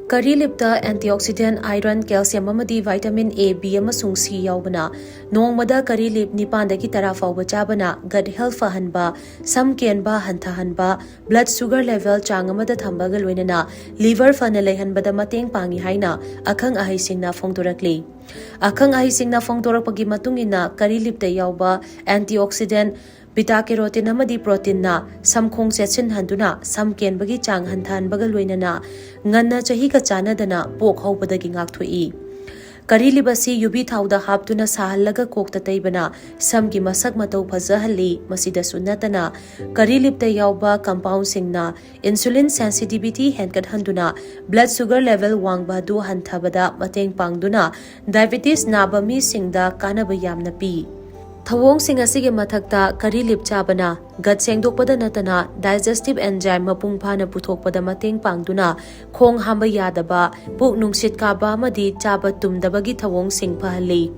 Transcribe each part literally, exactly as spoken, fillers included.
Curry leaf ꯇ antioxidant, iron, calcium ꯑꯃꯗꯤ vitamin A, B ꯑꯃꯁꯨꯡ C ꯌꯥꯎꯕꯅ ꯅꯣꯡꯃꯗ curry leaf ꯅꯤꯄꯥꯟꯗꯒꯤ ꯇꯔꯥ ꯐꯥꯎꯕ ꯆꯥꯕꯅ gut health ꯐꯍꯟꯕ, ꯁꯝ ꯀꯦꯟꯕ ꯍꯟꯊꯍꯟꯕ, blood sugar level ꯆꯥꯡ ꯑꯃꯗ ꯊꯝꯕꯒ ꯂꯣꯏꯅꯅ liver ꯐꯅ ꯂꯩꯍꯟꯕꯗ ꯃꯇꯦꯡ ꯄꯥꯡꯏ ꯍꯥꯏꯅ ꯑꯈꯪ ꯑꯍꯩꯁꯤꯡꯅ ꯐꯣꯡꯗꯣꯔꯛꯂꯤ꯫ ꯑꯈꯪ ꯑꯍꯩꯁꯤꯡꯅ ꯐꯣꯡꯗꯣꯔꯛꯄꯒꯤ ꯃꯇꯨꯡ ꯏꯟꯅ, curry leaf ꯇ ꯌꯥꯎꯕ antioxidant, beta carotene ꯑꯃꯗꯤ protein ꯅ ꯁꯝꯈꯣꯡ ꯆꯦꯠꯁꯤꯟꯍꯟꯗꯨꯅ ꯁꯝ ꯀꯦꯟꯕꯒꯤ ꯆꯥꯡ ꯍꯟꯊꯍꯟꯕꯒ ꯂꯣꯏꯅꯅ ꯉꯟꯅ ꯆꯍꯤꯒ ꯆꯥꯟꯅꯗꯅ ꯄꯣꯛ ꯍꯧꯕꯗꯒꯤ ꯉꯥꯛꯊꯣꯛꯏ꯫ Curry leaf ꯑꯁꯤ ꯌꯨꯕꯤ ꯊꯥꯎꯗ ꯍꯥꯞꯇꯨꯅ ꯁꯥꯍꯜꯂꯒ ꯀꯣꯛꯇ ꯇꯩꯕꯅ ꯁꯝꯒꯤ ꯃꯁꯛ ꯃꯇꯧ ꯐꯖꯍꯜꯂꯤ꯫ ꯃꯁꯤꯗꯁꯨ ꯅꯠꯇꯅ, curry leaf ꯇ ꯌꯥꯎꯕ compound ꯁꯤꯡꯅ insulin sensitivity ꯍꯦꯟꯒꯠꯍꯟꯗꯨꯅ blood sugar level ꯋꯥꯡꯕ ꯑꯗꯨ ꯍꯟꯊꯕꯗ ꯃꯇꯦꯡ ꯄꯥꯡꯗꯨꯅ diabetes ꯅꯥꯕ ꯃꯤꯁꯤꯡꯗ ꯀꯥꯟꯅꯕ ꯌꯥꯝꯅ ꯄꯤ꯫ ꯊꯧꯑꯣꯡꯁꯤꯡ ꯑꯁꯤꯒꯤ ꯃꯊꯛꯇ, curry leaf ꯆꯥꯕꯅ gut ꯁꯦꯡꯗꯣꯛꯄꯗ ꯅꯠꯇꯅ digestive enzyme ꯃꯄꯨꯡ ꯐꯥꯅ ꯄꯨꯊꯣꯛꯄꯗ ꯃꯇꯦꯡ ꯄꯥꯡꯗꯨꯅ ꯈꯣꯡ ꯍꯥꯝꯕ ꯌꯥꯗꯕ, ꯄꯨꯛ ꯅꯨꯡꯁꯤꯠ ꯀꯥꯕ ꯑꯃꯗꯤ ꯆꯥꯕ ꯇꯨꯝꯗꯕꯒꯤ ꯊꯧꯑꯣꯡꯁꯤꯡ ꯐꯍꯜꯂꯤ꯫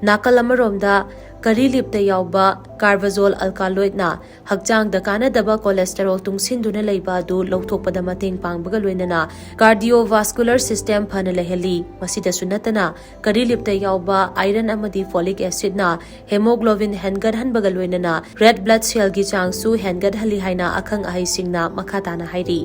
ꯅꯥꯀꯜ ꯑꯃꯔꯣꯝꯗ, curry leaf ꯇ ꯌꯥꯎꯕ carbazole alkaloid ꯅ ꯍꯛꯆꯥꯡꯗ ꯀꯥꯟꯅꯗꯕ cholesterol ꯇꯨꯡꯁꯤꯟꯗꯨꯅ ꯂꯩꯕ ꯑꯗꯨ ꯂꯧꯊꯣꯛꯄꯗ ꯃꯇꯦꯡ ꯄꯥꯡꯕꯒ ꯂꯣꯏꯅꯅ cardiovascular system ꯐꯅ ꯂꯩꯍꯜꯂꯤ꯫ ꯃꯁꯤꯗꯁꯨ ꯅꯠꯇꯅ, curry leaf ꯇ ꯌꯥꯎꯕ iron ꯑꯃꯗꯤ folic acid ꯅ hemoglobin ꯍꯦꯟꯒꯠꯍꯟꯕꯒ ꯂꯣꯏꯅꯅ red blood cell ꯒꯤ ꯆꯥꯡꯁꯨ ꯍꯦꯟꯒꯠꯍꯜꯂꯤ ꯍꯥꯏꯅ ꯑꯈꯪ ꯑꯍꯩꯁꯤꯡꯅ ꯃꯈꯥ ꯇꯥꯅ ꯍꯥꯏꯔꯤ꯫